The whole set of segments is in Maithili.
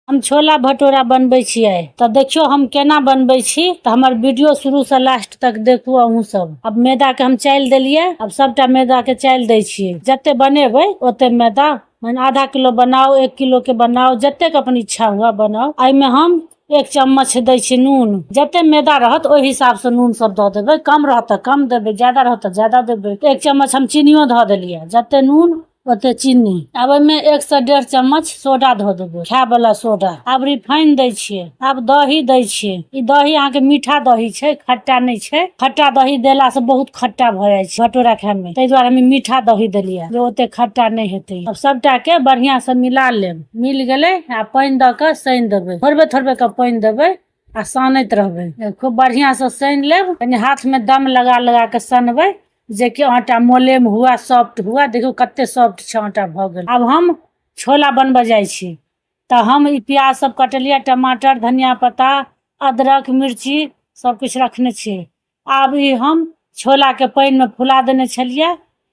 हम छोला भटूरा बनबै छियै तऽ देखियौ हम केना बनबै छी। तऽ हमर वीडियो शुरूसँ लास्ट तक देखू अहूँ सब। आब मैदाके हम चालि देलियै, आब सबटा मैदाके चालि दै छियै। जते बनेबै ओते मैदा, माने आधा किलो बनाउ, 1 किलो के बनाउ, जतेक अपन इच्छा हुए बनाउ। एहिमे हम 1 चम्मच दै छियै नून। जते मैदा रहत ओहि हिसाबसँ नून सब दऽ देबै, कम रहत तऽ कम देबै, ज्यादा रहत तऽ ज्यादा देबै। 1 चम्मच हम चीनियो धऽ देलियै, जते नून ओते चीनी। आब ओहिमे 1 से 1.5 चम्मच सोडा धऽ देबै, खाय वाला सोडा। आब रिफाइन दै छियै, आब दही दै छियै। ई दही अहाँके मीठा दही छै, खट्टा नहि छै। खट्टा दही देलासँ बहुत खट्टा भऽ जाइ छै भटोरा खायमे, ताहि दुआरे हम मीठा दही देलियै जे ओते खट्टा नहि हेतै। आब सबटाके बढ़िआँसँ मिला लेब। मिल गेलै, आ पानि दऽ कऽ सानि देबै, थोड़बे थोड़बे कऽ पानि देबै आ सानैत रहबै। खूब बढ़िआँसँ सानि लेब, कनि हाथमे दम लगा लगा कऽ सनबै जेकि आटा मोलेम हुआ, सॉफ्ट हुआ। देखियौ कते सॉफ्ट छै आटा भऽ गेल। आब हम छोला बनबऽ जाइ छी। तऽ हम ई प्याज सब कटलियै, टमाटर, धनिया पत्ता, अदरक, मिर्ची सब किछु रखने छियै। आब ई हम छोलाके पानिमे फुला देने छलियै,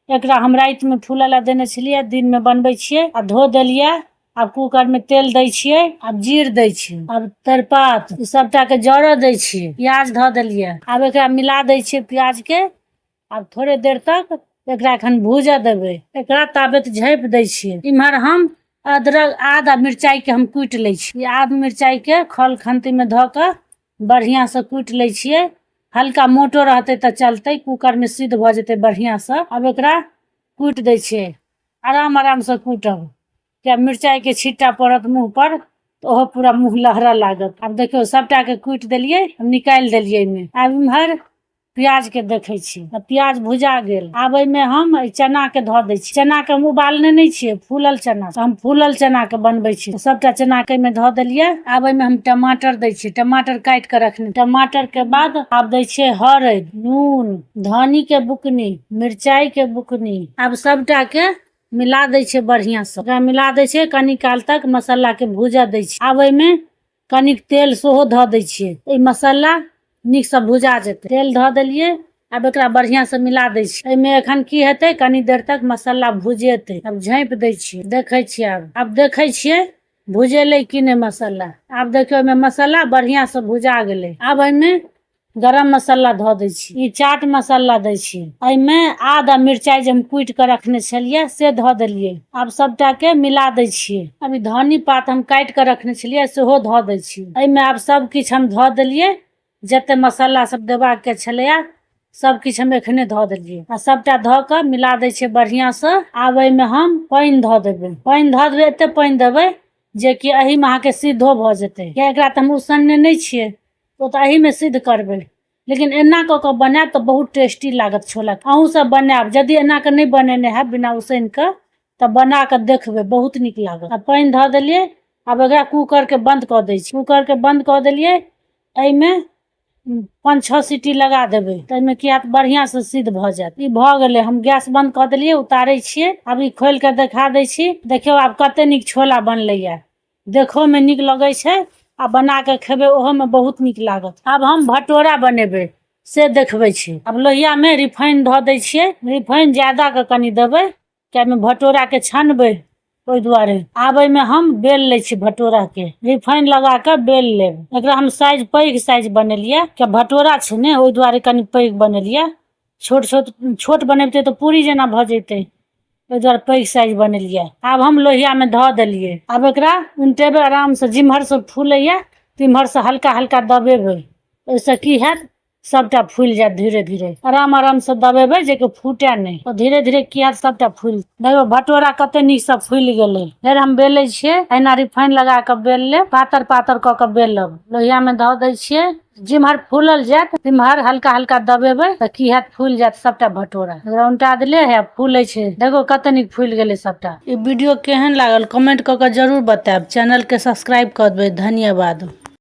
एकरा हम रातिमे फूलऽ लए देने छलियै, दिनमे बनबै छियै। आ धो देलियै। आब कूकरमे तेल दै छियै, आब जीर दै छियै, आब तेजपात, ई सबटाके जरऽ दै छियै। प्याज धऽ देलियै, आब एकरा मिला दै छियै प्याजके। आब थोड़े देर तक एकरा एखन भूजऽ देबै, एकरा ताबत झाँपि दै छियै। इम्हर हम अदरक, आद आ मिरचाइके हम कुटि लै छी। आद मिरचाइके खल खन्तीमे धऽ कऽ बढ़िआँसँ कुटि लै छियै। हल्का मोटो रहतै तऽ चलतै, कूकरमे सिद्ध भऽ जेतै बढ़िआँसँ। आब एकरा कुटि दै छियै, आराम आरामसँ कुटब, किया मिरचाइके छिट्टा पड़त मुँहपर तऽ ओहो पूरा मुँह लहरऽ लागत। आब देखियौ सबटाके कुटि देलियै, निकालि देलियै एहिमे। आब इम्हर प्याजके देखै छी, तऽ प्याज भुजा गेल। आब एहिमे हम एहि चनाके धऽ दै छी। चनाके हम उबालने नहि छियै, फूलल चना, हम फूलल चनाके बनबै छी। सबटा चनाके एहिमे धऽ देलियै। आब एहिमे हम टमाटर दै छियै, टमाटर काटि कऽ रखने। टमाटरके बाद आब दै छियै हरदि, नून, धनीके बुकनी, मिरचाइके बुकनी। आब सबटाके मिला दै छियै बढ़िआँसँ। ओकरा मिला दै छियै, कनी काल तक मसालाके भूजऽ दै छियै। आब एहिमे कनिक तेल सेहो धऽ दै छियै, एहि मसाला नीकसँ भुजा जेतै। तेल धऽ देलियै, आब एकरा बढ़िआँसँ मिला दै छियै। एहिमे एखन की हेतै, कनी देर तक मसाला भुजेतै। आब झाँपि दै छियै, देखै छियै। आब देखै छियै भुजेलै कि नहि मसाला। आब देखियौ एहिमे मसाला बढ़िआँसँ भुजा गेलै। आब एहिमे गरम मसाला धऽ दै छी, ई चाट मसाला दै छी। एहिमे आद आ मिरचाइ जे हम कुटि कऽ रखने छलियै से धऽ देलियै। आब सबटाके मिला दै छियै। आब ई धनी पात हम काटि कऽ रखने छलियै सेहो धऽ दै छी एहिमे। आब सब किछु हम धऽ देलियै, जते मसाला सब देबाक के छलैया सब किछु हम एखने धऽ देलियै। आ सबटा धऽ कऽ मिला दै छियै बढ़िआँसँ। आब एहिमे हम पानि धऽ देबै, पानि धऽ देबै, एते पानि देबै जेकि एहिमे अहाँके सिद्धो भऽ जेतै। किया एकरा तऽ हम उसनने नहि छियै, ओ तऽ एहिमे सिद्ध करबै। लेकिन एना कऽ कऽ बनायब तऽ बहुत टेस्टी लागत छोला। अहूँ सब बनायब, यदि एना कऽ नहि बनेने हैब बिना उसनि कऽ, तऽ बना कऽ देखबै, बहुत नीक लागत। आ पानि धऽ देलियै। आब एकरा कूकरके बन्द कऽ दै छी। कूकरके बन्द कऽ देलियै, एहिमे 5-6 सीटी लगा देबै तऽ एहिमे की हैत, बढ़िआँसँ सिद्ध भऽ जायत। ई भऽ गेलै, हम गैस बन्द कऽ देलियै, उतारै छियै। आब ई खोलि कऽ देखा दै छी। देखियौ आब कते नीक छोला बनलैया, देखोमे नीक लगै छै आ बना कऽ खेबै ओहोमे बहुत नीक लागत। आब हम भटोरा बनेबै से देखबै छी। आब लोहियामे रिफाइन धऽ दै छियै। रिफाइन ज्यादा कऽ कनि देबै, कियाकि भटोराके छानबै ओहि दुआरे। आब एहिमे हम बेल लै छी भटोराके, रिफाइन लगा कऽ बेल लेब। एकरा हम साइज पैघ साइज बनेलियै, किया भटोरा छै ने, ओहि दुआरे कनि पैघ बनेलियै। छोट छोट छोट बनेबितै तऽ पूरी जेना भऽ जैतै, ओहि दुआरे पैघ साइज बनेलियै। आब हम लोहियामे धऽ देलियै। आब एकरा उनटेबै आरामसँ, जिम्हरसँ फूलैया तिम्हरसँ हल्का हल्का दबेबै। ओहिसँ की हैत, सबटा फूलि जायत धीरे धीरे। आराम आरामसँ दबेबै जेकि फूटए नहि। ओ धीरे धीरे की हैत, सबटा फूलि। देखियौ भटोरा कते नीकसँ फूलि गेलै। फेर हम बेलै छियै, एहिना रिफाइन लगा कऽ बेल लेब, पातर पातर कऽ कऽ बेलब। लोहियामे धऽ दै छियै, जिम्हर फूलल जायत तिम्हर हल्का हल्का दबेबै तऽ की हैत, फूलि जायत सबटा भटोरा। एकरा उनटा देलियै है, फूलै छै, देखो कते नीक फूलि गेलै सबटा। ई वीडियो केहन लागल कमेंट कऽ कऽ जरूर बतायब। चैनल के सब्सक्राइब कऽ देबै। धन्यवाद।